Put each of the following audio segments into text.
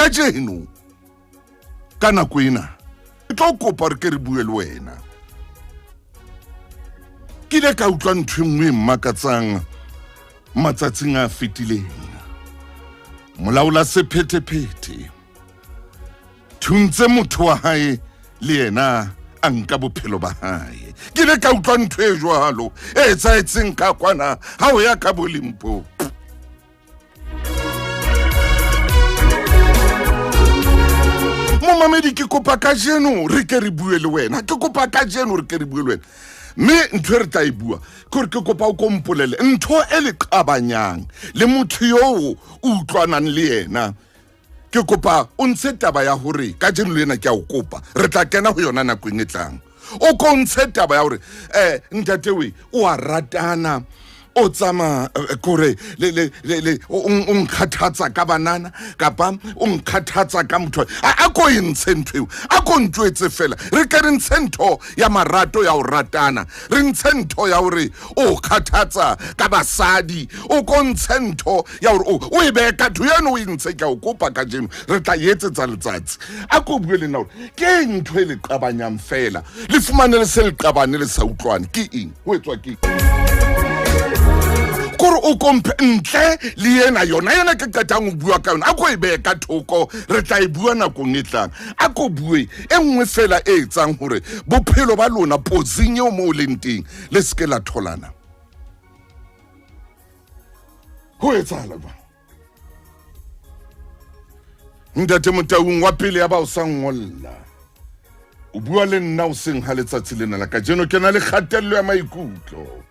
Kajeno ka nako ena ke tlo kopa gore ke re bue le wena. Ke ile ka utlwa ntho e nngwe e mmakatsang matsatsing a fetileng. Molaola sephethephethe thuntse motho wa hae le yena a nka bophelo ba hae. Ke ile ka utlwa ntho e jwalo e etsahetseng ka kwana ha o ya ka bo Limpopo. Momamedi, ke kopa kajeno re ke re bue le wena. Ke kopa kajeno re ke re bue le wena, mme ntho e re tla e bua ke gore ke kopa o kompolele ntho e le qabanyang le motho yoo o utlwanang le yena. Ke kopa o ntshe taba ya hore kajeno le ena ke a o kopa, re tla kena ho yona nakong e tlang. O ko ntshe taba ya hore ntate we o a ratana, o tsamaya kore le le le le o nkgathatsa ka banana kapa o nkgathatsa ka motho. A ko e ntshe ntho eo, a ko ntjwetse fela. Re ke re ntshe ntho ya marato ya ho ratana, re ntshe ntho ya hore o kgathatsa ka basadi, o ko ntshe ntho ya hore o e behe ka tho eno, o e ntshe. Ke a o kopa kajeno, re tla e etsetsa letsatsi. A ko bue le nna hore ke eng ntho e le qabanyang fela, le fumane le se le qabane le sa utlwane, ke eng, ho etswa ke kore o komphe ntle le ena yona ena ke qetang ho bua ka yona. A ko e behe ka thoko, re tla e bua nakong e tlang. A ko bue e nngwe fela e etsang hore bophelo ba lona potsing eo mo o leng teng le se ke la tholana. Ho etsahala jwang? Ntate Motaung wa pele ya ba o sa ngolla, o bua le nna o seng ha letsatsi lena la kajeno. Ke na le kgatello ya maikutlo,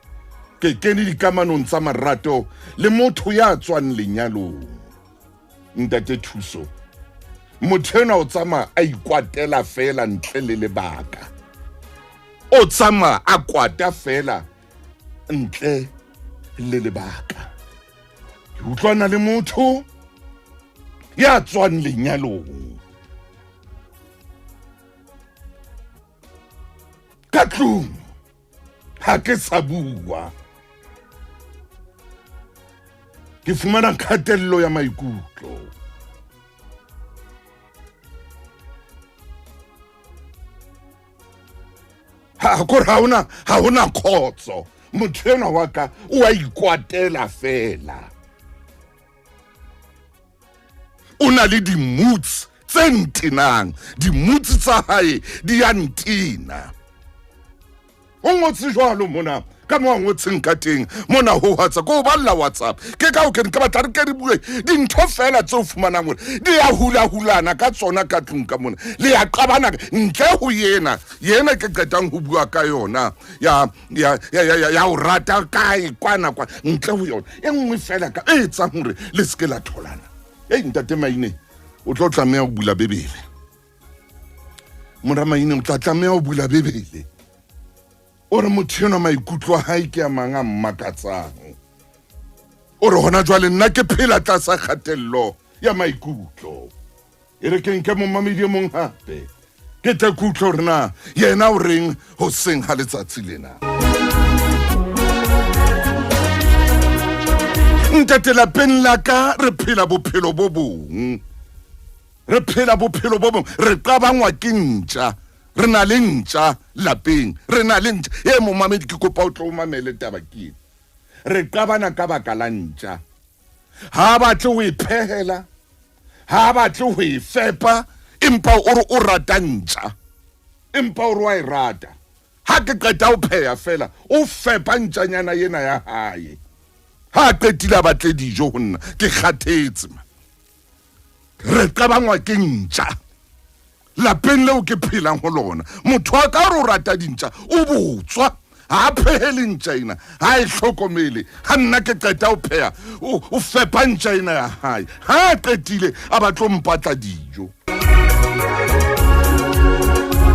ke kene dikamanong tsa marato le motho ya tswang lenyalong. Ntate Thuso, motho enwa o tsamaya a ikwatela fela ntle le lebaka, o tsamaya a kwata fela ntle le lebaka. Ke utlwana le motho ya tswang lenyalong ka tlung, ha ke sa bua ke fumana kgatello ya maikutlo. Ha kore ha hona khotso, motho enwa wa ka o a ikwatela fela, o na le di-moods tse ntenang, di-moods tsa hae di ya ntena. O ngotse jwalo mona ka mo a ngotseng ka teng mona ho WhatsApp, ko o balla WhatsApp. Ke ka o ke ke batla re ke re bue dintho fela tse o fumanang hore di ya hula-hulana ka tsona ka tlung ka mona, le ya qabana ntle ho yena yena ke qetang ho bua ka yona ya ho rata kae kwana kwa. Ntle ho yona e nngwe fela ka e etsang hore le se ke la tholana. Ei, ntate Maine, o tlo tlameha ho bula Bebele. Mora Maine, o tla tlameha ho bula Bebele. O re motho enwa maikutlo a hae ke a mang a mmakatsang. O re hona jwale nna ke phela tlasa kgatello ya maikutlo. E re ke nke momamedi e mong hape, ke tle ke utlwe hore na yena o reng hoseng ha letsatsi lena. Ntate, lapeng la ka re phela bophelo bo bong, re phela bophelo bo bong, re qabangwa ke ntja. Re na le ntja lapeng, re na le ntja e. Momamedi, ke kopa o tlo o mamele taba ke ena. Re qabana ka baka la ntja. Ha a batle ho e phehela, ha a batle ho e fepa, empa o re o rata ntja, empa o re wa e rata. Ha ke qeta ho pheha fela, o fepa ntjanyana ena ya hae. Ha a qetile a batle dijo ho nna. Ke kgathetse ma. Re qabangwa ke ntja lapeng leo ke phelang ho lona. Motho wa ka re o rata dintja, o botswa, ha a phehele ntja ena, ha e hlokomele. Ha nna ke qeta ho pheha, o fepa ntja ena ya hae. Ha a qetile a batlo mpatla dijo.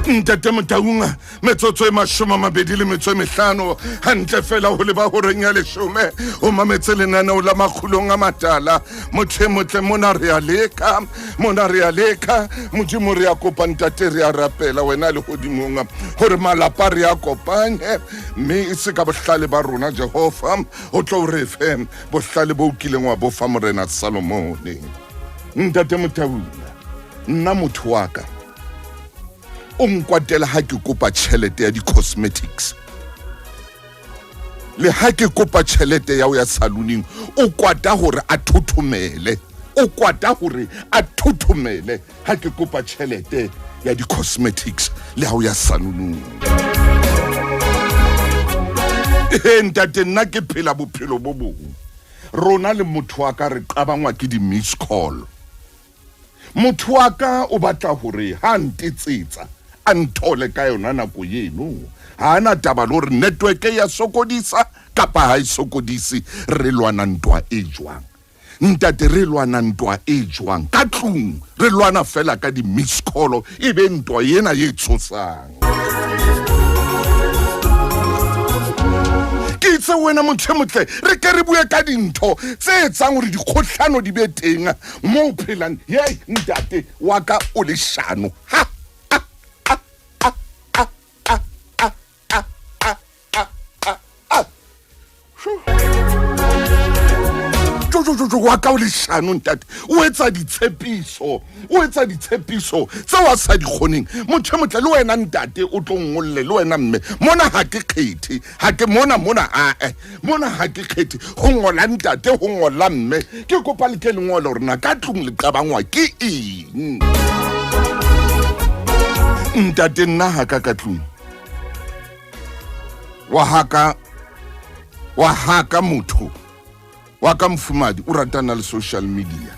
Ntate Motaung, metsotso e 25 hantle fela ho leba horeng ya 10, o mametse lenaneo la Makgulong a Matala. Motho e motle mona re a leka, mona re a leka. Modimo, re a kopa ntate, re a rapela wena le godimong gore malapa re a kopanye, mme e se ka bohlale ba rona. Jehova, o tlo re fe bohlale bo o kileng wa bofa Morena Salomone. Ntate Motaung. Nna motho wa ka o nkwatela ha ke kopa tjhelete ya di-cosmetics le ha ke kopa tjhelete ya ho ya salooning, o kwata hore a thothomele, o kwata hore a thothomele ha ke kopa tjhelete ya di-cosmetics le ha o ya salooning. Ee ntate, nna ke phela bophelo bo bong. Rona le motho wa ka re qabangwa ke di-miss call. Motho wa ka o batla hore ha a ntetsetsa a nthole ka yona nako eno. Ha a na taba le hore network ya sokodisa kapa ha e sokodise. Re lwana ntwa e jwang ntate? Re lwana ntwa e jwang ka tlung? Re lwana fela ka di-miss call, e be ntwa ena e tshosang. Ke itse wena motho e motle, re ke re bue ka dintho tse etsang hore dikgohlano di be teng mo o phelang. Ye ntate wa ka o leshano. Ha a a a a a a a a a a a. Jojojojo, wa ka o leshano ntate. O etsa ditshepiso, o etsa ditshepiso tseo a sa di kgoneng. Motho e motle, le wena ntate o tlo ngolle, le wena mme mona ha ke kgethe, ha ke mona mona, ae mona ha ke kgethe ho ngola ntate, ho ngola mme. Ke kopa le ke le ngole hore na ka tlung le qabangwa ke eng. Ntate, nna ha ka ka tlung wa haka, wa haka motho wa ka mofumadi o ratana le social media,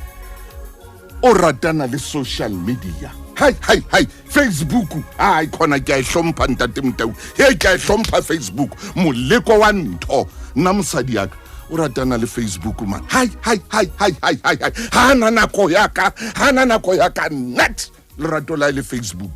o ratana le social media. Hai hai hai, Facebook ai khona ke a e hlompha ntate Motau. He, ke a e hlompha Facebook, moleko wa ntho. Nna mosadi ya ka o ratana le Facebook man. Hai hai hai hai hai hai hai, ha na nako ya ka, ha na nako ya ka net. Lerato la le Facebook.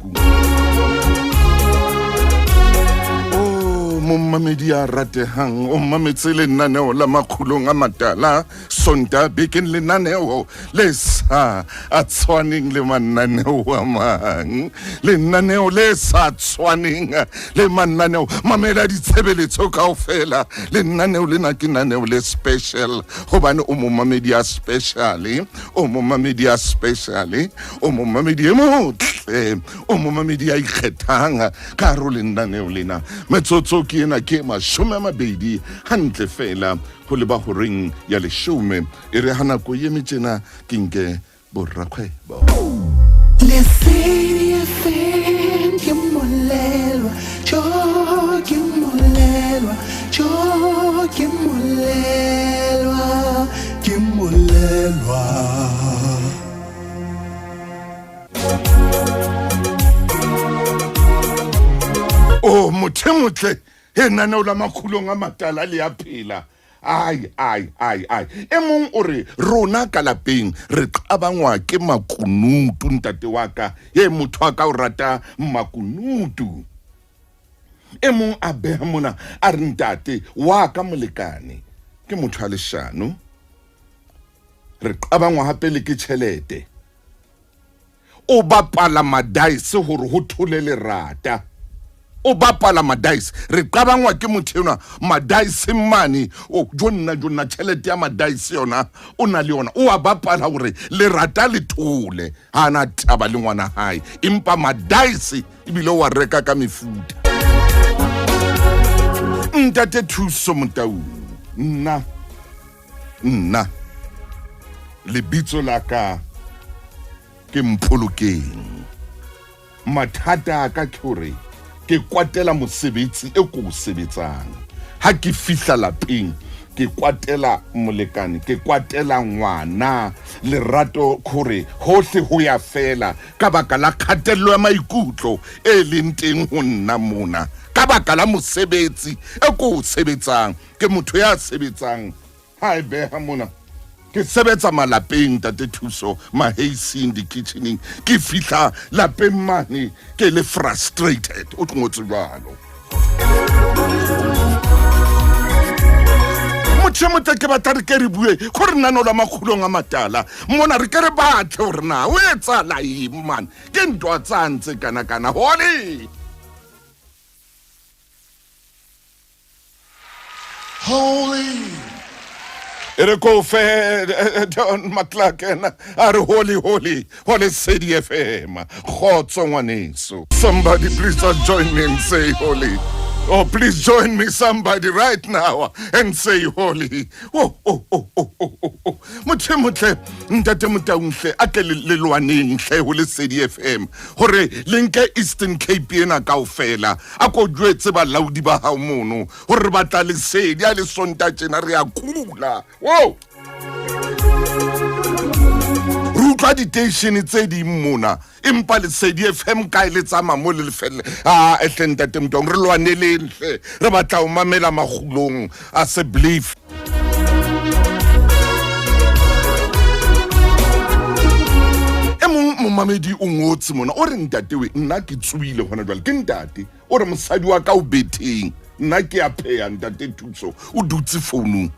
O mommamedi ya ratehang, o mmametse lenaneo la Makgulong a Matala Sonta bekeng, lenaneo le sa a tshwaneng le mananeo a mang, lenaneo le sa tshwaneng le mananeo. Mamela ditshebeletso kaofela. Lenaneo lena ke naneo le special gobane o momamedi ya special, o momamedi ya special, o momamedi e motle, o momamedi ya ikgethang ka gare lenaneo lena. Metsotso ke ena ke 20 hantle fela go leba horeng ya leshome. E re ga nako ye metšena ke nke borrakgwebo. Lesedi FM ke molelwa, jo ke molelwa, jo ke molelwa, ke molelwa. O motho e motle, e naneo la Makgulong a Matala le ya phela. Ai ai ai ai, e mong o re rona ka lapeng re qabangwa ke makunutu. Ntate wa ka ye motho wa ka o rata makunutu. E mong a beha mona a re ntate wa ka molekane ke motho a leshano. Re qabangwa hape le ke tjhelete. O bapala madice hore ho thole lerata, o bapala madice. Re qabangwa ke motho enwa madice mane. O jo nna, jo nna, tjhelete ya madice yona o na le yona, o a bapala hore lerata le thole. Ha ana taba le ngwana hae, empa madice ebile o a reka ka mefuta. Ntate Thuso Motaung, nna nna lebitso la ka ke Mpolokeng. Mathata a ka ke hore ke kwatela mosebetsi e ko o sebetsang. Ha ke fihla lapeng ke kwatela molekane, ke kwatela ngwana. Lerato kore hohle ho ya fela ka baka la kgatello ya maikutlo e leng teng ho nna mona ka baka la mosebetsi e ko o sebetsang. Ke motho ya sebetsang ha e beha mona, ke sebetsa malapeng ntate Thuso, maheising, di-kitchening. Ke fihla lapeng mane ke le frustrated. O ngotse jwalo motho e motle. Ke batla re ke re bue go re nano la Makgulong a Matala mona, re ke re batle gore na o etsala eng mane, ke ntwa tsang tse kana-kana hole. Holy. E re ko fe Don McClarken a re holy holy ho Lesedi FM. Kgotso ngwaneso. Somebody please just join me and say holy. Oh, please join me somebody right now and say holy. Oh, oh, oh, oh, oh, oh, oh. Motho e motle, ntate Motaung hle, a tle le lwaneng hle ho Lesedi FM hore le nke Eastern Cape ena kaofela. A ko jwetse balaodi ba hao mono hore re batla lesedi a le Sonta tjena re a kula. Wow! Re utlwa diteishene tse ding mona empa Lesedi FM kae le tsamaya mo le lefelle. A ehle ntate Motaung re lwaneleng hle, re batla ho mamela makgulong a se belief. E mong momamedi o ngotse mona o re ntate we nna ke tsoile hona jwale ke ntate o re mosadi wa ka o betheng nna ke a pheha ntate Thuso o dutse founung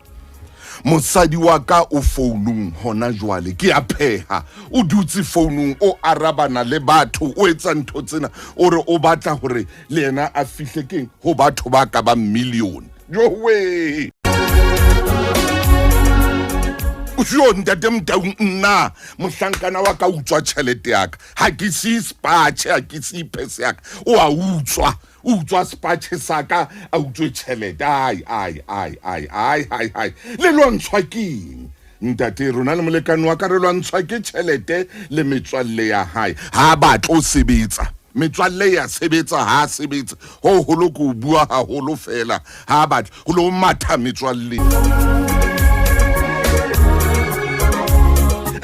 mosadi wa ka o founung hona jwale ke a pheha o dutse founung o arabana le batho o etsa ntho tsena o re o batla hore le yena a fihle keng ho batho ba ka ba million jowe jo ntate Motaung nna mohlankana wa ka utswa tjhelete ya ka ha ke siye sepatjhe ha ke siye phese ya ka o a utswa o utswa sepatjhe sa ka a utswe tjhelete ai ai ai ai ai ai ai le lwantshwa keng ntate rona le molekane wa ka re lwantshwa ke tjhelete le metswalle ya hae ha batle o sebetsa metswalle ya sebetsa ha sebetsa ho holo ko bua haholo fela ha batle ho lo matha metswalle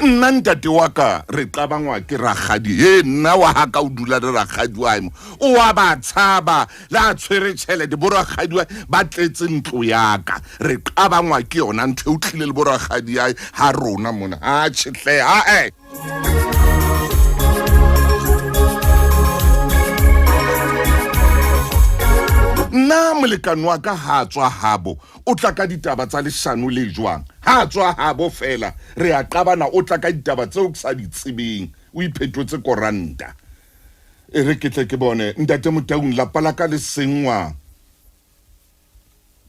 nna ntate wa ka re qabangwa ke rakgadi he nna wa ha ka o dula le rakgadi wa mo o wa ba tshaba le a tshwere tjhelete bo rakgadi wa ba tletse ntlo ya ka re qabangwa ke yona ntho e o tlile le bo rakgadi ya ha rona mona ha tjhehle ha e nna molekane wa ka ha tswa habo o tla ka ditaba tsa leshano le jwang ha tswa habo fela re a qabana o tla ka ditaba tseo ke sa di tsebeng o iphetotse koranta e re ke tle ke bone ntate Motaung lapa la ka le sengwa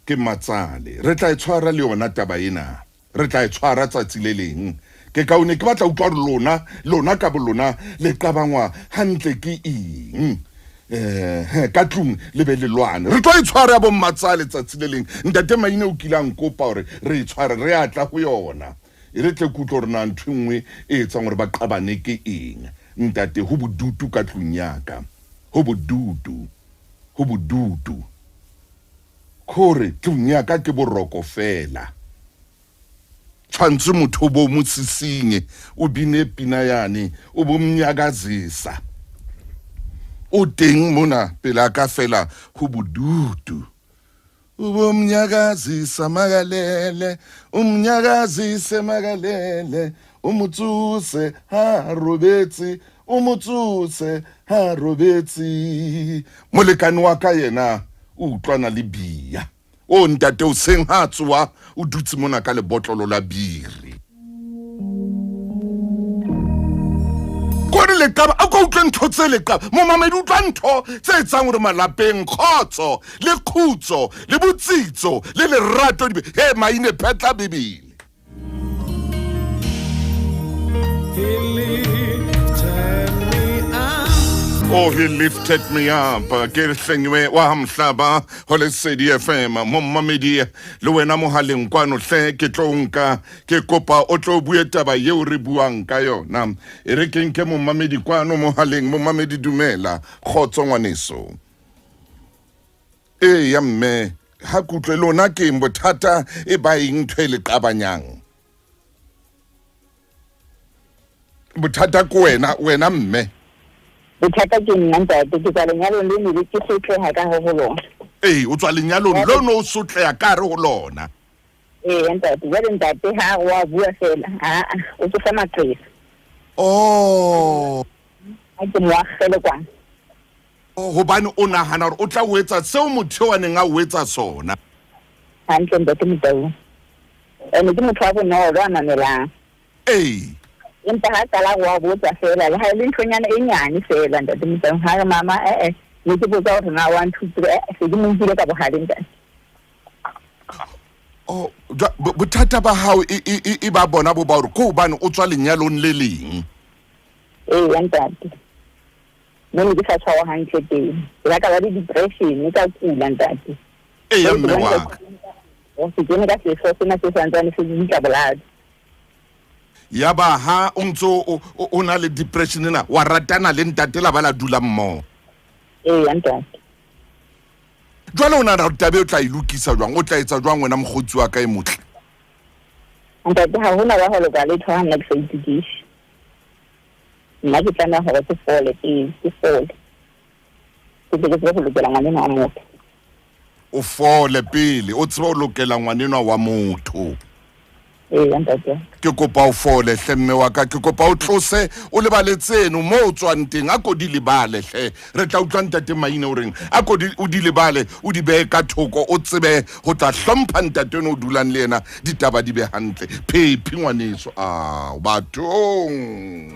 ke matsale re tla e tshwara le yona taba ena re tla e tshwara tsatsi le leng ke kaone ke batla utlwa lona lona ka bolona le qabangwa hantle ke eng ka tlung le be le lwane re tlo e tshwara ya bommatsale tsatsi le leng ntate Maine o kile a nkopa hore re e tshware re a tla ho yona e re tle ke utlwe hore na ntho e nngwe e etsang hore ba qabane ke eng ntate ho bodutu ka tlung ya ka ho bodutu ho bodutu kore tlung ya ka ke boroko fela tshwantse motho o bo mo sisinye o bine pina yane o bo mnyakazisa o teng mona pela ka fela ho bodutu o bo mnyakazisa makalele o mnyakazise makalele o mo tsose ha robetse o mo tsose ha robetse molekane wa ka yena o utlwana le bia o ntate o seng ha tsoa o dutse mona ka lebotlolo la biri kore leqaba a ko utlwe ntho tse leqaba momamedi utlwa ntho tse etsang hore malapeng kgotso le khutso le botsitso le lerato di he maine phetla bibele Oh, he lifted me up. Ke hlenywe wa mhlaba ho Lesedi FM. Momamedi le wena mohaleng kwano hle ke tlo nka ke kopa o tlo bue taba yeo re buang ka yona. E re ke nke momamedi kwano mohaleng. Momamedi dumela. Kgotso ngwaneso. E ya mme ha kutlwe lona ke bothata e ba eng ntho e le qabanyang. Bothata ke wena wena mme. Bothata ke nna ntate ke tswa lenyalong le ne ke sotleha ka hare ho lona. Ee o tswa lenyalong lo no o sotleha ka hare ho lona. Ee ntate jwale ntate ha wa bua fela a o tsosa maqeba. Oh. A ke mo akgele kwana. Hobane o nahana hore o tla o etsa seo motho eo a neng a o etsa sona. Hantle ntate Motaung. Ene ke motho wa bonolo a mamelang. Ee. Empa ha qala go a botsa fela le ha e le nthonyana e nyane fela ntate Motaung ha re mama ne ke botsa hore na 1 2 3 se ke mo utlwile ka bohaleng ntate. Oh, bothata ba hao e ba bona bo ba hore ke hobane o tswa lenyalong le leng. Ee, ntate. Mo ne ke sa tshwarwa hantle teng. Ke la ka ba le depression, ka kula ntate. Ee, mme wa ka. O se kene ka sefo sena se santsane se bitsa boladi. Ya ba ha o ntso o na le depression ena, wa ratana le ntate la ba la dula mmoho. Ee, ntate. Jwale o nahana hore taba e o tla e lokisa jwang? O tla etsa jwang wena mokgotsi wa ka e motle? Ntate, ha hona wa ho loka letho ha nna ke sa itokise. Nna ke tlameha hore ke fole pele, ke fole. Ke tle ke tsebe ho lokela ngwanenwa wa motho. O fole pele, o tsebe ho lokela ngwanenwa wa motho. Ee, ntate. Ke kopa o fole hle mme wa ka, ke kopa o tlose o lebale tseno mo o tswang teng, a ko di lebale hle. Re tla utlwa ntate Maine o reng, a ko o di lebale, o di behe ka thoko, o tsebe ho tla hlompha ntate ono o dulang le yena, ditaba di be hantle. Phephi ngwaneso, ao bathong.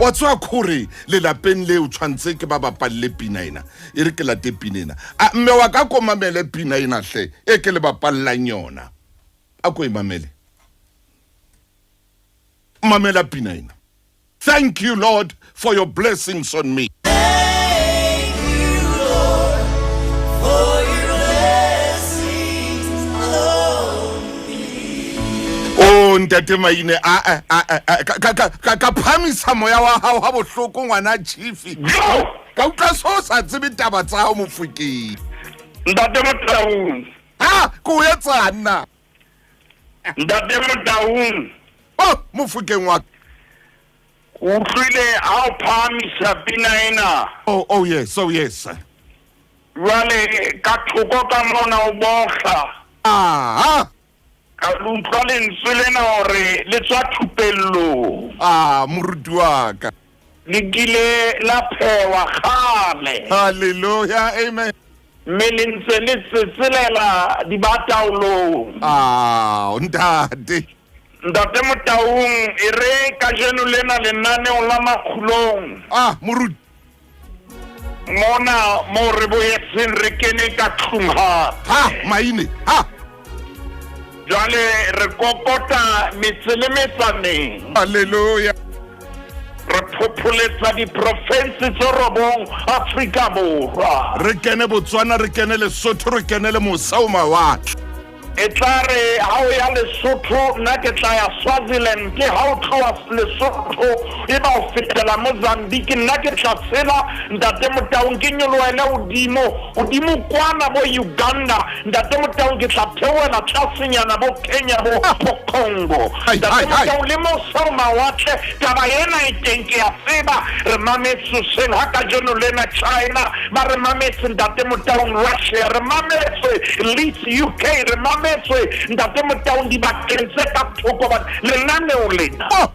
Wa tswa khore lelapeng leo tshwantse ke ba bapalle pina ena. E re ke late pina ena. A mme wa ka ko mamele pina ena hle, e ke le bapallang yona. A ko e mamele. Mamela pina ena. Thank you Lord for your blessings on me. Thank you, Lord, for your blessings on me. Oh ntate Maine, a a ka ka phamisa moya wa hao ha bohloko ngwana chief. Ka utlwa so sa tsebe taba tsa hao Mofokeng. Ntate Motaung. Ha, ko o etsang na? Ntate Motaung. Oh, Mofokeng wa ka. O utlwile ha o phahamisa pina ena. Oh, oh yes, oh yes. Jwale ka thoko ka mona o bohla. Ah. Ka utlwa lentswe lena hore le tswa thupellong. Ah, moruti wa ka. Le kile la phehwa kgale. Hallelujah, amen. Mme le ntse le tsetselela dibataolong. Ah, ntate. Ntate Motaung, e re kajeno lena lenaneong la Makgulong. Ah, moruti. Mona moo re boetseng re kene ka tlung hape. Ha, Maine, ha. Jwale re kokota metse le metsaneng. Hallelujah. Re phopholetsa diprofense tse robong Afrika Borwa. Re kene Botswana, re kene Lesotho, re kene le mose o mawatle. E tla re ha o ya Lesotho, nna ke tla ya Swaziland. Ha o tloha Lesotho e ba o fetela Mozambique, nna ke tla tshela Ntate Motaung ke nyolohele hodimo, hodimo kwana bo Uganda. Ntate Motaung ke tla theohela tlasenyana bo Kenya bo, bo Congo. Ntate Motaung le mose o mawatle, taba ena e teng ke ya tseba. Re mametse hoseng ha kajeno lena China ba re mametse Ntate Motaung, Russia re mametse, Leeds UK re mametswe Ntate Motaung dibakeng tse ka thoko hobane lenaneo lena Oh.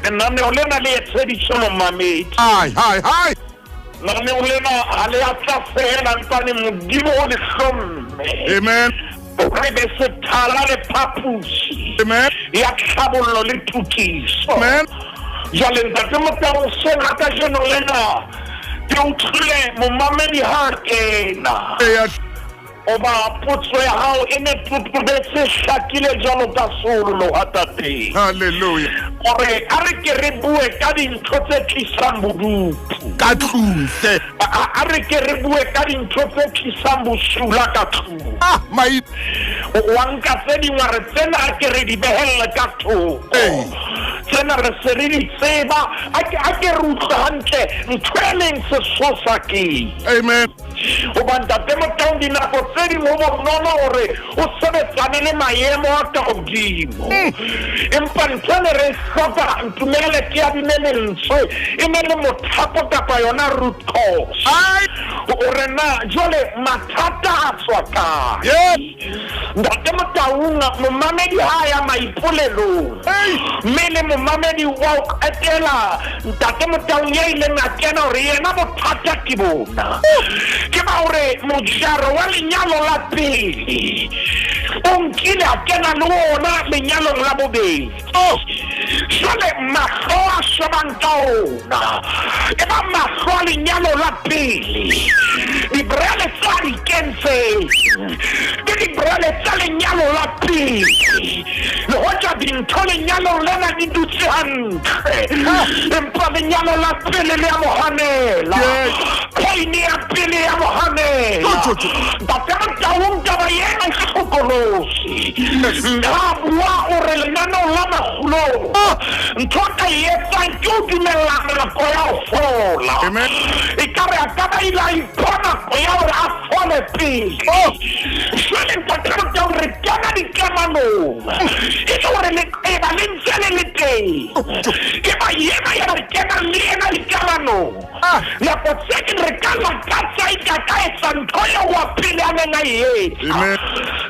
lenaneo lena le etseditswe momamedi. Hai, hai, hai. Lenaneo lena ha le a tla fela mpane Modimo o le hlomme. Amen. Re be sethala le phaposi Amen. ya tlhabollo le tokiso. Amen. Jwale Ntate Motaung sena kajeno lena ke utlwile momamedi ha kena. Eya. Oba potso ya hao e ne totobetse hlakile jwalo ka seolo lehwatateng. Hallelujah. Hore a re ke re bue ka dintho tse tlisang bodutu. Ka tlung hle. A re ke re bue ka dintho tse tlisang bosula ka tlung. Ah, mai. Wa nka tse ding wa re tsena a ke re di behelle ka thoko. Ee. Tsena re se re di tseba. A ke re utlwe hantle ntho e leng sesosa keng. Amen. Hoba Ntate Motaung dinako tse ding ho bonolo hore o sebetsane le maemo a ka hodimo. Empa ntho e ne re e hloka, ntumelle ke adime lentswe, e ne le mothapo kapa yona root cause. Ai. Hore na jwale mathata a tswa kae. Yeah. Ntate Motaung, momamedi ha a ya maipolelong. Ei. Mme le momamedi wa ho qetela Ntate Motaung ya ileng a kena hore yena bothata ke bona. Ke ba hore mojaro wa lenyalo la pele o nkile a kena le ona lenyalong la bobedi. Oh. Jwale mahlo a shebang ka ona e ba mahlo a lenyalo la pele. Dibrele tsa di kentseng ke dibrele tsa lenyalo la pele. Le hoja dintho lenyalong lena di dutse hantle, empa lenyalo la pele le a mo hanela. Pain ya pele ya mo hanela. Ntate Motaung taba ena e hlokolosi. Mme a bua o re lenaneong la makgulong ntho a ka e etsang ke ho dumella nako ya ho fola. Ekare a ka ba ile a ipha nako ya hore a fole pele. Jwale Ntate Motaung re kena dikamanong e le hore leqeba le ntse le le teng. Ke ba yena ya re kenang le yena dikamanong. Nako tse ding re ka lakatsa eka a ka etsa ntho eo wa pele a neng a e etsa.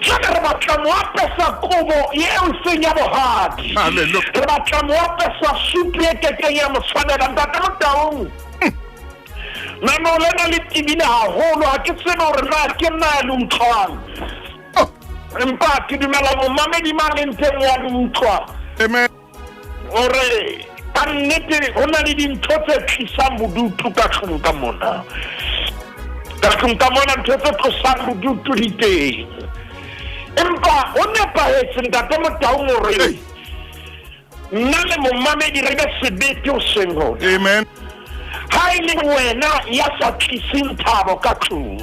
Jwale re batla mo apesa kobo eo e seng ya bohadi. Re batla mo apesa sutu e kekeng ya mo tshwanela. Ntate Motaung, lenaneo lena le tebile haholo. Ha ke tsebe hore na ke nna ya le utlwang. Empa ke dumela momamedi ma leng teng wa le utlwa. Amen. Hore ka nnete ho na le dintho tse tlisang bodutu ka tlung ka mona. Ka tlung ka mona ntho tse tlosang bodutu di teng. Empa ho nepahetse Ntate Motaung hore nna le momamedi re be sebete hoseng hona. Amen. Ha e le wena ya sa tliseng thabo ka tlung,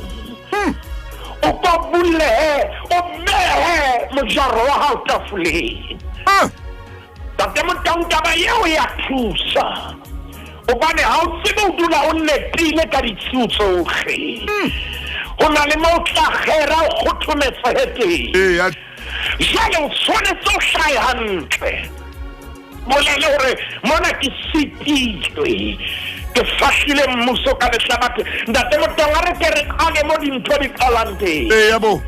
o ko bulehe, o behe mojaro wa hao tafoleng. Ntate Motaung, taba eo ya thusa hobane ha o tsebe o dula o nepile ka ditshiu tsohle. Ho na le mo o tla kgera o kgothometsehe teng. Jwale o tshwanetse o hlahe hantle. Bolele hore mona ke sitilwe, ke fahlile mmuso ka lehlabathe. Ntate Motaung, a re ke re qale mo dintho di qalang teng. Eya bo.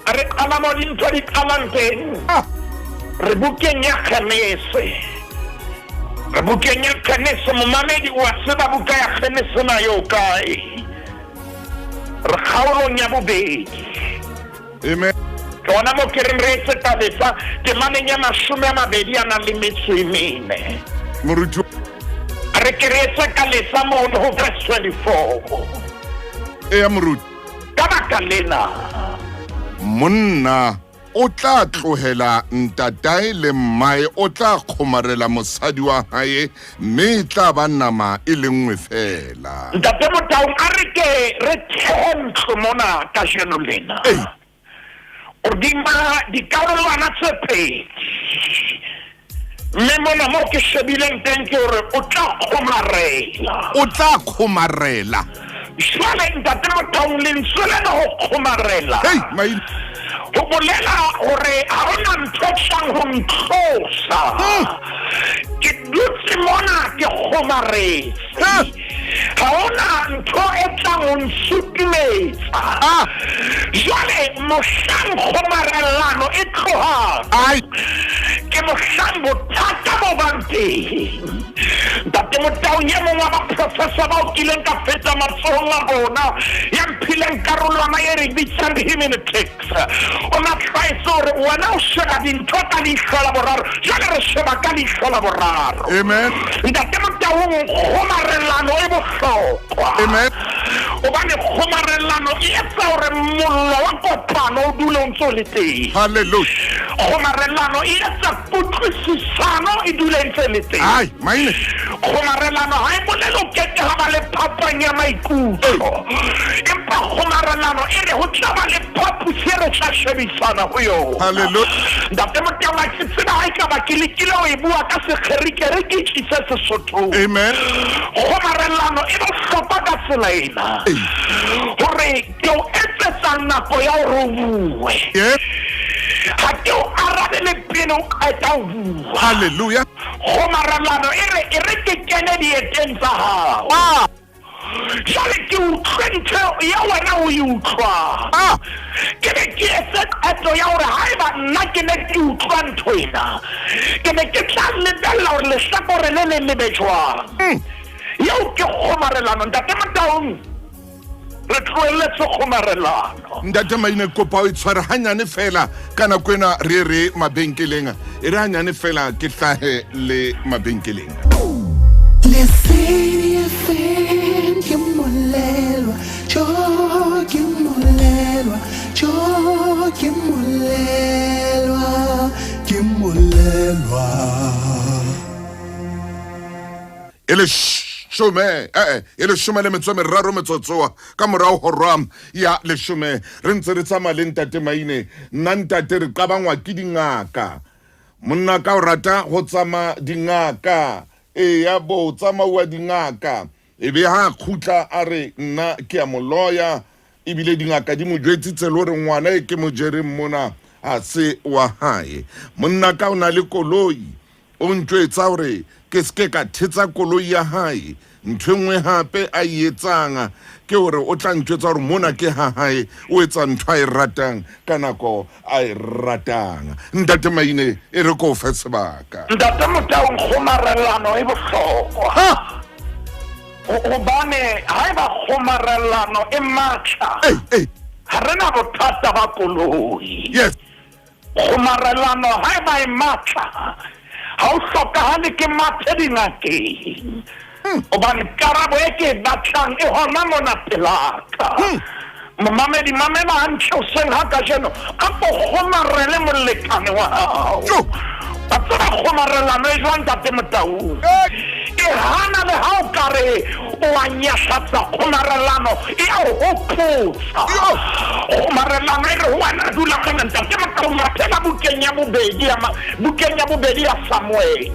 Re qala mo dintho di qalang teng. Re bukeng ya Genese. Re bukeng ya Genese. Momamedi o a tseba buka ya Genese na yo kae? Re kgaolong ya bobedi. Amen. Ke hona mo ke reng re etse tabetsa temaneng ya 22 a nang le metso e mene. Moruti. Re ke re etse ka letsa mono ho verse 24. Eya moruti. Ka baka lena, Monna o tla tlohela ntatae le mmae, o tla kgomarela mosadi wa hae, mme e tla ba nama e le nngwe feela. Ntate Motaung, a re ke re thehe ntlo mona kajeno lena hodima dikarolwana tse pedi. Mme mona mo ke shebileng teng ke hore o tla kgomarela. O tla kgomarela. Jwale Ntate Motaung, lentswe lena ho kgomarela Hei, maine. ho bolela hore ha hona ntho e tlang ho ntlosa. Ke dutse mona ke kgomaretse. Ha hona ntho e tlang ho nsutumetsa. Jwale mohlang kgomarellano e tlohang, ke mohlang bothata bo bang teng. Ntate Motaung, e mong wa baprofessor bao kileng ka feta matsohong a bona, ya mphileng karolwana e re bitsang hermeneutics, o na tlwaetse hore wena o sheba dintho ka leihlo la boraro. Jwale re sheba ka leihlo la boraro. Amen. Ntate Motaung, kgomarellano e bohlokwa. Amen. Hobane kgomarellano e etsa hore mollo wa kopano o dule o ntse o le teng. Hallelujah. Kgomarellano e etsa kutlwisisano e dule e ntse e le teng. Ai, maine. Kgomarellano ha e bolele o keke ha ba le phapang ya maikutlo, empa kgomarellano e re ho tla ba le phaposi e re tla shebisana ho yona. Hallelujah. Ntate Motaung, ha ke tsebe ha ekaba ke lekile ho e bua ka Sekgerikere ke e tlise Sesothong. Amen. Kgomarellano e bohlokwa ka tsela ena hore ke o etsetsa nako ya hore o bue. Ha ke o arabele pele o qeta ho bua. Hallelujah. Kgomarellano e re e re ke kene dieteng tsa hao. Jwale ke utlwe ntho ya wena o e utlwang. Ke be ke etse qeto ya hore haeba nna ke ne ke utlwa ntho ena, ke ne ke tla lebella hore lehlakore le leng le be jwang. Eo ke kgomarellano. Ntate Motaung, Re tlohelletse kgomarelano. Ntate Maine, kopa o e tshware hanyane fela ka nako ena re re mabenkeleng. E re hanyane fela ke hlahe le mabenkeleng. Lesedi FM ke molelwa, jo ke molelwa, jo ke molelwa, ke molelwa. E leshome ee e leshome le metso e meraro metsotsoa ka morago horwa ya leshome re ntse re tsamaya le ntate Maine. Nna ntate re qabangwa ke dingaka. Monna ka o rata go tsamaya dingaka. Eya bo tsamauwa dingaka. E be ha khutla a re nna ke a mo loya ebile dingaka di mo jwetsitse le gore ngwana e ke mo jereng mona ha se wa hae. Monna ka o na le koloi o ntjwetsa gore ke seke ka thetsa koloi ya hae. Ntho e nngwe hape a e etsang ke gore o tla ntjwetsa gore mona ke ha hae, o etsa ntho a e ratang ka nako a e ratang. Ntate Maine, e re ko fe sebaka. Ntate Motaung, kgomarelano e bohlokwa. Ha! Gobane ha eba kgomarelano e matla, Ei, ei. ha re na bothata ba koloi. Yes. Kgomarelano ha eba e matla, ha o hlokahale ke mathe dingakeng. Hobane karabo e ke e batlang e hona mona pelaka. Momamedi, mamela hantle hoseng ha kajeno, a ko kgomarele molekane wa hao. Jo. Wa tseba kgomarelano e jwang, Ntate Motaung? E hana le ha o ka re o a nyahlatsa, kgomarelano e a o hopotsa. Jo. Kgomarelano e re ho wena dula mona, Ntate Motaung, mathela bukeng ya bobedi ya ma-, bukeng ya bobedi ya Samuele.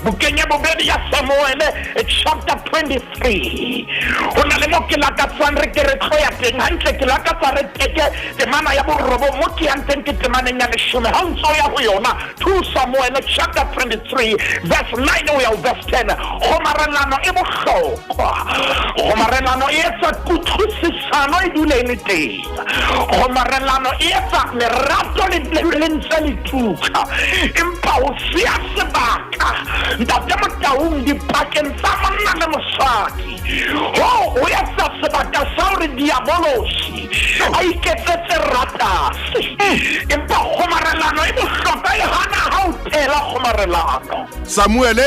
Bukeng ya bobedi ya Samuele, chapter 23. Ho na le mo ke lakatsang re ke re tlo ya teng hantle, ke lakatsa re teke temana ya borobong mo ke yang teng ke temaneng ya leshome. Ha o ntso ya ho yona, 2 Samuele chapter 23 verse 9 ho ya ho verse 10. Kgomarelano e bohlokwa. Kgomarelano e etsa kutlwisisano e dule e le teng. Kgomarelano e etsa lerato le le ntse le tuka. Empa ho siya sebaka Ntate Motaung dipakeng tsa monna le mosadi, ho o etsa sebaka sa hore diabolosi a iketsetse ratase. Empa kgomarelano e bohlokwa e hana ha o tela kgomarelano. Samuele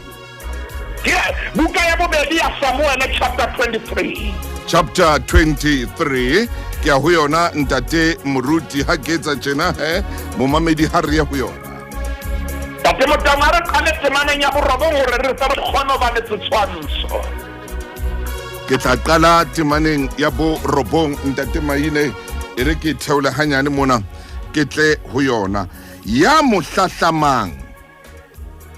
Ke buka ya bobedi ya Samuele chapter 23. Chapter 23 ke ya ho yona ntate moruti ha ke etsa tjena he momamedi ha re ye ho yona. Ntate Motaung, a re qale temaneng ya borobong hore re tle re kgone ho ba le setshwantsho. Ke tla qala temaneng ya borobong ntate Maine, e re ke theole hanyane mona ke tle ho yona. Ya mo hlahlamang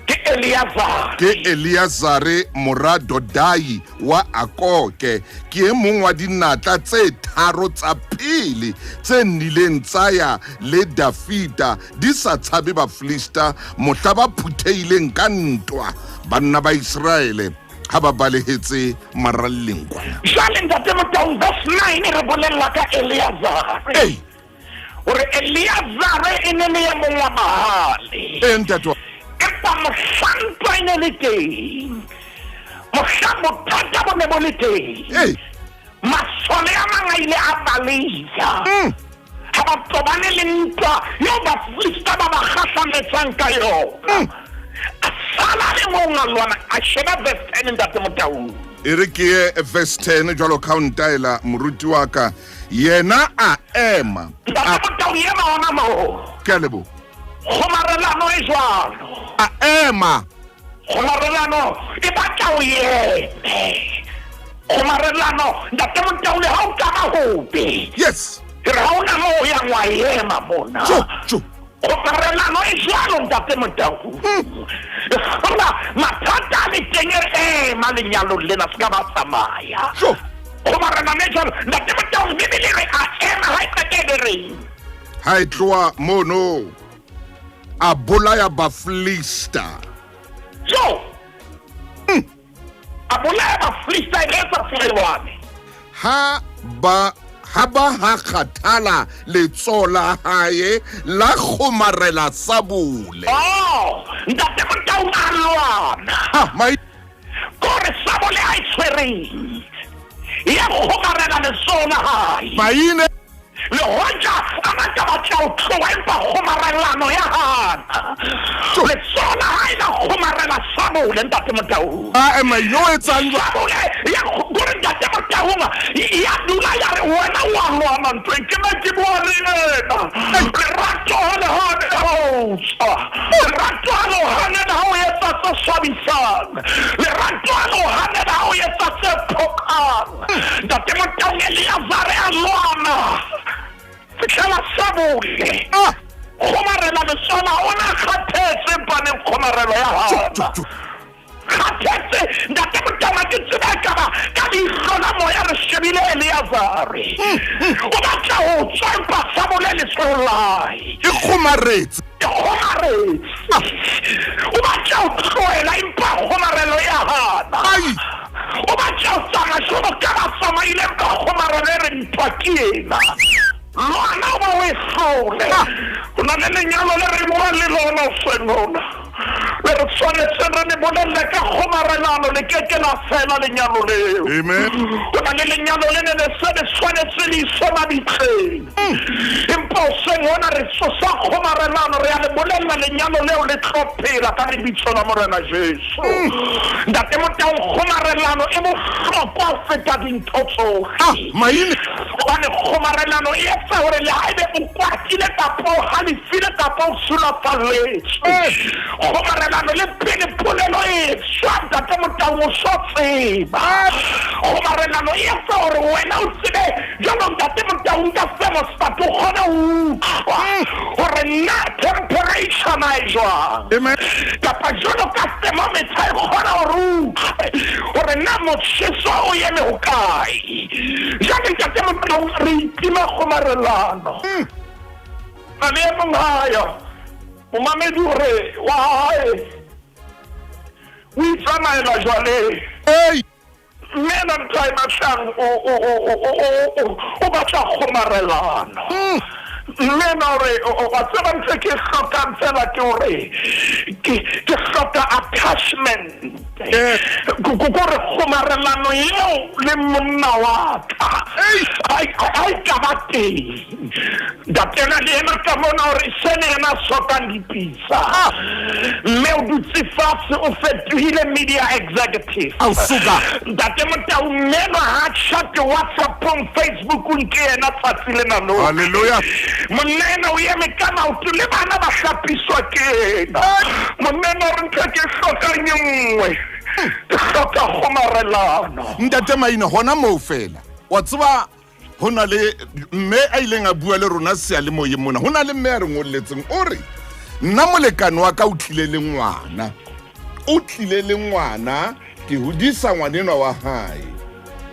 ke Eleazare. Ke Eleazare mora Dodai wa Akoke, ke e mong wa dinatla tse tharo tsa pele tse nnileng tsa ya le Dafida di sa tshabe Bafilista mohla ba phuthehileng ka ntwa banna ba Iseraele ha ba balehetse maralleng kwana. Jwale Ntate Motaung, verse 9 e re bolella ka Eleazare. Ei. Hore Eleazare e ne le e mong wa bahale. Ee, ntate wa. Empa mohla ntwa e ne le teng, mohla bothata bo ne bo le teng, Ei. masole a mang a ile a baleha. Ha ba tobane le ntwa eo Bafilista ba ba kgahlametsang ka yona. A sala le mong a lwana, a sheba verse 10 Ntate Motaung. E re ke ye verse 10 jwalo ka o ntaela moruti wa ka. Yena a ema. Ntate Motaung, ema hona moo. Ke a leboha. Kgomarelano e jwalo. A ema. Kgomarelano e batla o eme. Kgomarelano, Ntate Motaung, le ha o ka ba hobe. Yes. Ke re ha ona moo o yang wa ema mona. Jo, jo. Kgomarelano e jwalo Ntate Motaung. Hlola mathata a le teng e ema lenyalong lena se ka ba tsamaya. Jo. Kgomarelano e jwalo Ntate Motaung, Bibele e re a ema ha e qete e be reng. Ha e tloha mono a bolaya Bafilista. Jo. A bolaya Bafilista e re etsa polelwane. Ha ba ha ba ha kgathala letsoho la hae la kgomarela sabole. Oh, Ntate Motaung a lwana. Ha, mai Kore sabole a e tshwereng. Ya kgomarela letsoho la hae. Maine. Le hoja a na ka batla ho tloha, empa kgomarelano ya hana. Letsoho la hae la kgomarela sabole, Ntate Motaung. Ae, Maine o etsang jwang? Sabole ya kore Ntate Motaung ya dula ya re wena wa lwana ntweng, ke ne ke bua le yena. Lerato ha le hane ha o tswa. Lerato ha le o hanela ha o etsa tse swabisang. Lerato ha le o hanela ha o etsa tse phoqang. Ntate Motaung Eleazare a lwana fihlela sabole. Ah. Kgomarela letsoho, o na kgathetse empa neng kgomarelo ya hana. Kgathetse Ntate Motaung, ha ke tsebe ekaba ka leihlo la moya re shebile Eleazare. O batla ho tswa empa sabole letsohong la hae. E kgomaretse. E kgomaretse. O batla ho tlohela empa kgomarelo ya hana. Ai. O batla ho tsamaya jwalo ka ba tsamaileng ka kgomarelo e re ntwa ke ena. Lwana o ba o e hlole. Ho na le lenyalo le re buang le lona hoseng hona. Le re tshwanetseng re le bolelle ka kgomarelano, le ke ke la fela lenyalo leo. Amen. Ho na le lenyalo le ne le se le tshwanetse le iswe mabitleng. Empa hoseng hona re tsosa kgomarelano, re a le bolella lenyalo leo le tlo phela ka lebitso la Morena Jesu. Ntate Motaung, kgomarelano e bohlokwa ho feta dintho tsohle. Ah, Maine. Hobane kgomarelano e etsa hore le haebe o kwatile kapa o halefile kapa o sulafalletswe, kgomarelano le pele polelo e tswa, Ntate Motaung, o so tseba. Kgomarelano e etsa hore wena o tsebe jwalo, Ntate Motaung, ka thermostat o kgone ho utlwa hore na temperature na e jwang. Amen. Kapa jwalo ka thermometer e kgona hore o utlwe hore na motjheso o eme hokae. Jwale Ntate Motaung, re itima kgomarelano. Na le e mong hayo momamedi o re wa hae o itsamaela jwale. Ei. Mme ena ntho a e batlang, o batla kgomarelano. Mme ena o re, wa tseba ntho e ke e hlokang fela ke hore ke hloka attachment. Kore kgomarelano eo le monna wa ka ha e ka ba teng. Ntate ena le yena ka mona hore se le yena a sotang dipitsa. Mme o dutse fatshe, o fetohile media executive. Ao, suka. Ntate Motaung, mme enwa ha chat WhatsAppong, Facebookong ke yena tsatsi lena lohle. Hallelujah. Monna ena o eme ka maoto le bana ba hlapiswa ke yena. Monna ena o re ntho e ke e hlokang e nngwe, ke hloka kgomarelano. Ntate Maine, hona moo fela wa tseba ho na le mme a ileng a bua le rona seyalemoyeng mona. Ho na le mme a re ngolletseng, o re nna molekane wa ka o tlile le ngwana, o tlile le ngwana, ke hodisa ngwanenwa wa hae,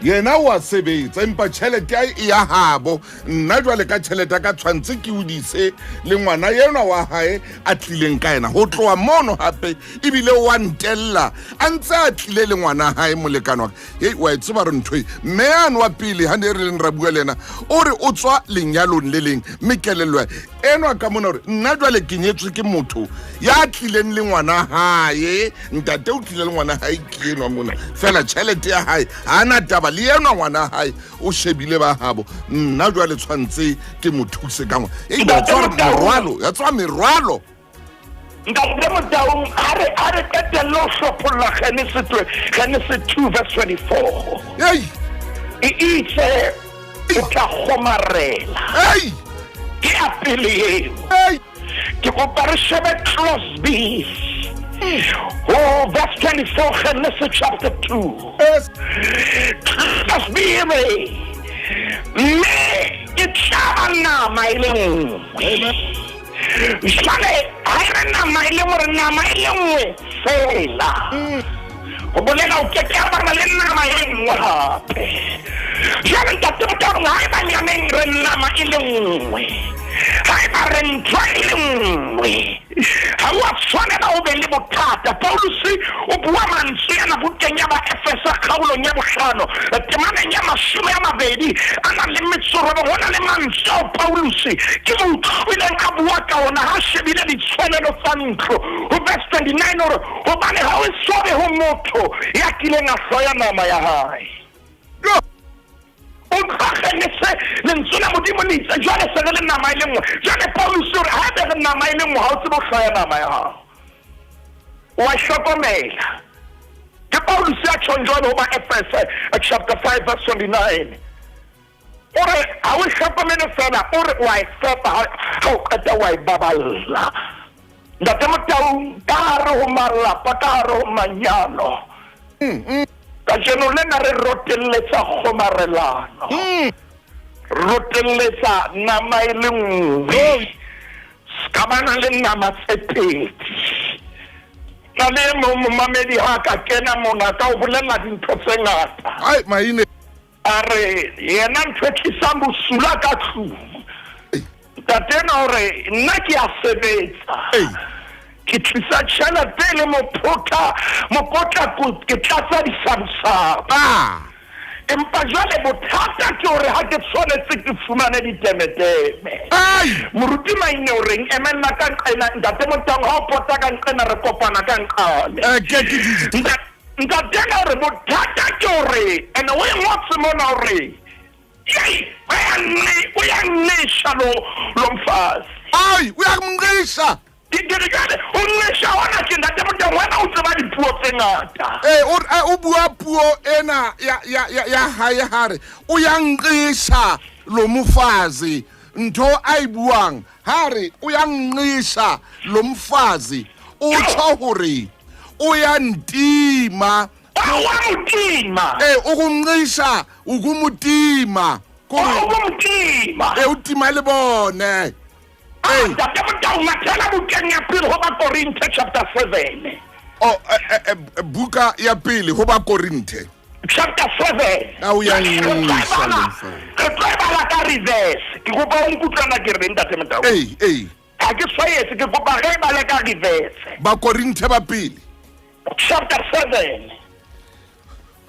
yena o a sebetsa empa tjhelete ya hae e ya habo. Nna jwale ka tjhelete ya ka tshwantse ke hodise le ngwana enwa wa hae a tlileng ka yena. Ho tloha mono hape ebile o a ntella a ntse a tlile le ngwana hae molekane wa ka. Hei, wa e tseba re ntho e mme yane wa pele ha ne re leng ra bua le yena, o re o tswa lenyalong le leng, mme kelello ya enwa ka mona hore nna jwale ke nyetswe ke motho ya tlileng le ngwana hae, ntate o tlile le ngwana hae ke enwa mona, fela tjhelete ya hae ha ana taba le enwa ngwana hae, o shebile ba habo. Nna jwale tshwantse ke mo thuse ka ngwana. Ei, wa tswa merwalo, ya tswa merwalo. Ntate Motaung, a re qetelle ho hlopholla Genesis 2 verse 24. Ei. E itse o tla kgomarela. Ei. Ke ya pele eo. Ei. Ke kopa re shebe clause B. Oh, verse 24, Genesis chapter 2. Yes. Clause B e re, mme ke tla ba nama e le nngwe. Jwale ha e re nama e le nngwe, re nama e le nngwe fela. Ho bolela o ke ke a bana le nama e nngwe hape. Jwale Ntate Motaung, ha eba nyaneng re nama e le nngwe, ha eba re ntho e le nngwe, ha o a tshwanela o be le bothata. Paulus o bua mantswe ana bukeng ya Baefesa kgaolong ya bohlano, temaneng ya 20 a nang le metso robong. Ho na le mantswe ao Paulus ke mo utlwileng a bua ka ona ha shebile ditshwanelo tsa ntlo. Ho verse 29 o re, hobane ha o so be ho motho ya kileng a hloya nama ya hae. Yo. Utlwa Genese, Lentswe la Modimo le itse, Jwale se re le nama e le nngwe. Jwale Pauluse o re, haebe re nama e le nngwe, ha o tsebe ho hloya nama ya hao. O a e hlokomela. Ke Pauluse ya tjhong jwalo ho Baefese chapter 5 verse 29. O re ha o e hlokomele fela, o re o a e fepa, ha o qeta o a e baballa. Ntate Motaung, ka hare ho malapa, ka hare ho manyalo, kajeno lena re rotelletsa kgomarelano, rotelletsa nama e le nngwe, ska bana le nama tse pedi. Na le e mong momamedi ha ka kena mona ka o bolella dintho tse ngata. Ai, maine. A re yena ntho e tlisang bosula ka tlung ntate ena o re nna ke a sebetsa ke tlisa tšhelete le mophotha mokotla ke tlatsa disabusabu ah. empa jwale bothata ke hore ha ke tshwanetse ke fumane ditemeteme moruti maine o reng emella ka nqena ntate motang ha o pota ka nqena re kopana ka nqane eh, Ntate ena o re bothata ke hore ene o e ngotse mona hore yey o ya nqisha lo lo mfazi. Ay, uyamnqisha. Ke re jwale o nqisha hona tje ntate Moteng wena o tseba dipuo tse ngata. Eh o eh, o bua puo ena ya ya ya ya hae hare o ya nqisha lo mfazi ntho a e buang hare o ya nqisha lo mfazi o tsho hore o ya ntima wa motima ee o go nqisha o go motima o go motima ee o tima le bone ee ntate Motau mathela bukeng ya pele go Bakorinthe chapter 7 o eh, eh, eh, buka ya pele go Bakorinthe chapter 7 a o ya nqisha re tlo e bala ka reverse ke kopa o nkutlwana ke reng ntate Motau ee ee Ga ke tshwaetse, ke kopa ge e bale ka reverse. Bakorinthe ba pele. Chapter 7.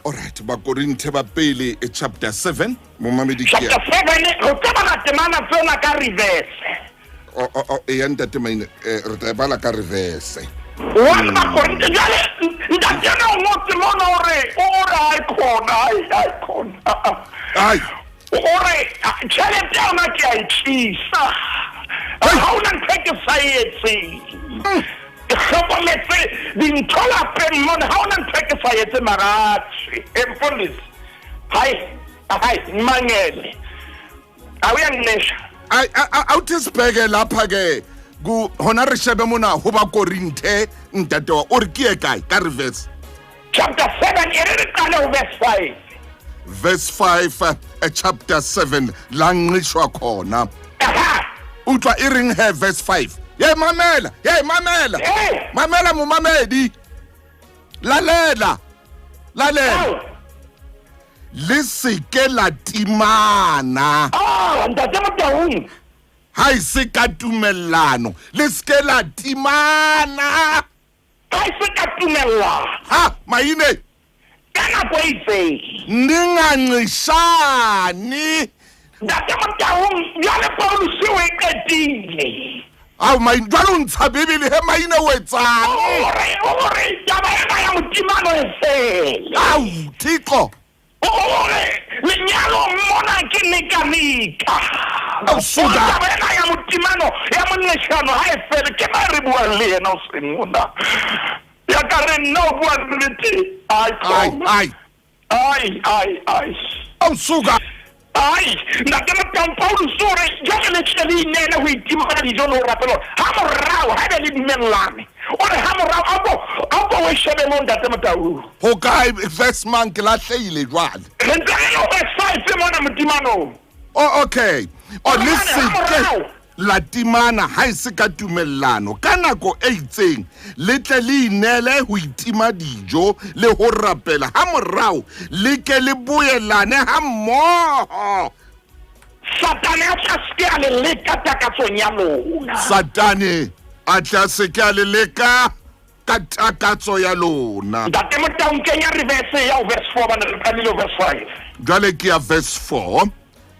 Alright, Bakorinthe ba pele eh, chapter 7 momamedi ke Chapter 7 re tlo bala temana tsena ka reverse. O o o eya ntate maine eh, re tla e bala ka reverse. One Bakorinthe jale ntate ena o ngotse mona hore o re ai khona ai ai khona. Ai O re, Tjhelete ya yona ke a e tlisa. Ha ho na ntho e ke sa e etseng. Ke hlokometse dintho lapeng mona, ha ho na ntho e ke sa etse mara atjhe. E mfundisi, hai, hai, mmangele. A o ya nnesha. Ai awuthi sibheke lapha ke ku hona re shebe mona ho ba Korinthe ntate wa o re ke ye kae ka reverse Chapter 7 e re re qale ho verse 5. Verse 5 eh, chapter 7 la nqishwa khona. Aha. Utlwa e reng he verse 5. Ye mamela, ye mamela. Hey. Mamela momamedi. Lalela. Lalela. Ao. Le seke la timana. Ah, ntate Motaung. Ha e se ka tumellano. Le seke la timana. Ga e se ka tumellano. Ha, maine. Ka nako e itseng. Ninganqishani. Ntate Motaung, bjale Pauluse o e qetile. Ao maine, jwale o ntsha Bibele he maine o etsang? O re, o re taba ena ya motimano e fele. Ao, Thixo. O re, lenyalong mona ke nika-nika. Ao, suka. O re taba ena ya motimano, ya moneshano ha e fele. Ke mang re buang le yena hoseng mona? Ya ka re nna o bua nnete. Ai, Ai, ai. Ai, ai, ai. Ao, suka. Ai, Ntate Motaung, Pauluse o re, jwale le tle le ineele ho itima dijo le ho rapela hore ha morao, haebe le dumellane, o re ha morao, a ko, a ko o e shebe moo, Ntate Motaung. Ho kae verse mang? Ke lahlehile jwale. Re ntse re le ho verse 5 mona motimanong. Oh, okay. Oh, le Jwale, ha se ke morao. la timana ha e se ka tumellano ka nako e itseng, le tle le ineele ho itima dijo le ho rapela, ha morao le ke le boelane ha mmoho. Satane a tla se ke a le leka takatsong ya lona. Satane a tla se ke a le leka ka takatso ya lona. Ntate Motaung, kenya reverse ya ho verse 4 hobane re qalile ho verse 5. Jwale ke ya verse 4.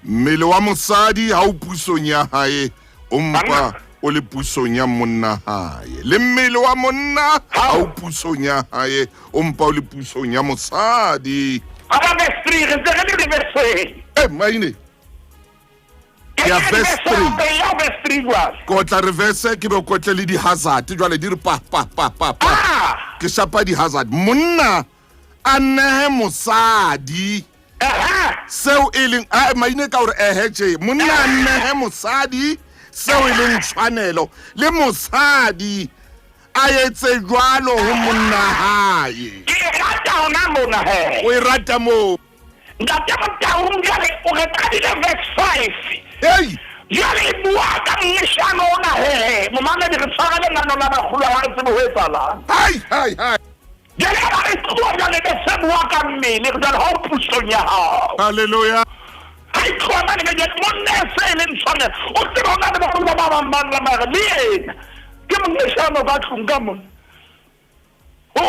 Mmele wa mosadi ha o pusong ya hae, o mpa o le pusong ya monna hae. Le mmele wa monna ha o pusong ya hae, o mpa o le pusong ya mosadi. Aba verse 3 re ntse re le reverseng. E maine. Ya verse 3. Ya verse 3 jwale. Ko tla reverse ke be kotle le di-hazard jwale di re pa pa pa pa pa. Ah! Ke shapa di-hazard. Monna a nehe mosadi seo e leng a maine ka gore ehe tje monna a nehe mosadi seo e leng tshwanelo le mosadi a etse jwalo ho monna hae. Ke e rata hona mona he. O e rata moo. Ntate Motaung jwale o re qadile verse 5. Ei! Jwale e bua ka mmeshano ona he. Momamedi re tshwara lenano la bakgolo ha re tsebe ho etsahalang. Hai hai hai. Jwale ha re tloha jwale be se bua ka mmele jwale ha o pusong ya hao. Hallelujah. Ha e tloha mane be jwale monna e se e leng tshwanelo. O tsebe hona le baholo ba bang ba lla mare le yena ke mongeshano ka tlung ka mona. O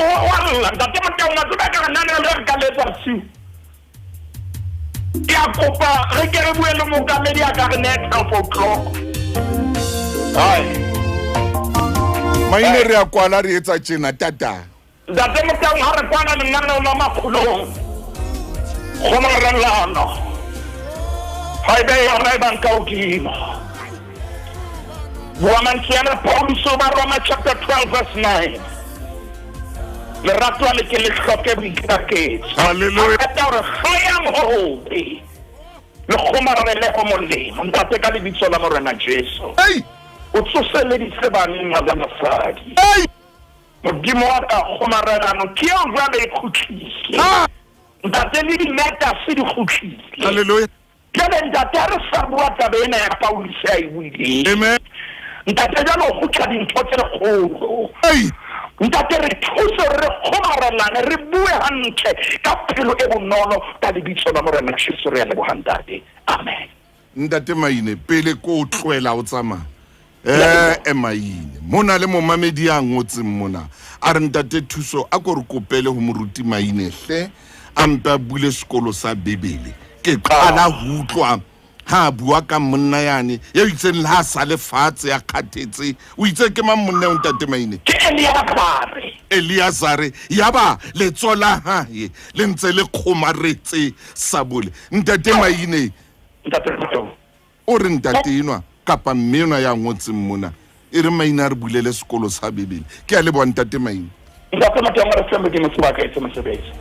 lla ntate Motaung a tseba ka re nana le re ka le etsa bosiu. Ke a kopa re ke re bue le mookamedi a ka re nehe 12 o'clock. Hai. Maine re a kwala re etsa tjena tata. Ntate Motaung ha re kwana lenaneo la makgolong. Kgomarelano. Ha e be yona e bang ka hodimo. Bua mantswe ana Paulus o ba Roma chapter 12 verse 9. Lerato a le ke le hloke boikaketso. Hallelujah. A qeta hore hloyang ho hobe le kgomarele ho molemo. Ntate ka lebitso la Morena Jesu. Ei! O tsoseleditse banna le basadi. Ei! Modimo wa ka kgomarelano ke eo jwale e kgutlile. Ah! Ntate le dimetase di kgutlile. Hallelujah. Jwale ntate ha re sa bua taba ena ya Paulus a e buileng. Amen. Ntate jwale o kgutla dintho tse kgolo. Ei! Ntate re thuse re kgomarelane re bue hantle ka pelo e bonolo ka lebitso la Morena Jesu re a leboha ntate. Amen. Ntate Maine pele ko o tlohela o tsamaya. Maine mona le momamedi ya ngotseng mona a re ntate Thuso a ko re kopele ho moruti Maine hle a mpe a bule sekolo sa Bibele. Ke qala ho utlwa ha bua ka monna yane ya itseng le ha sa le fatshe ya kgathetse. O itse ke mang monna eo ntate Maine? Ke Eliazare. Eliazare yaba letso la hae le ntse le kgomaretse sabole. Ntate Maine ntate Motaung o re ntate enwa kapa mme enwa ya ngotseng mona e re Maine a re bulele sekolo sa Bibele. Ke a leboha ntate Maine. Ntate Motaung re se Modimo sebaka etse mosebetsi.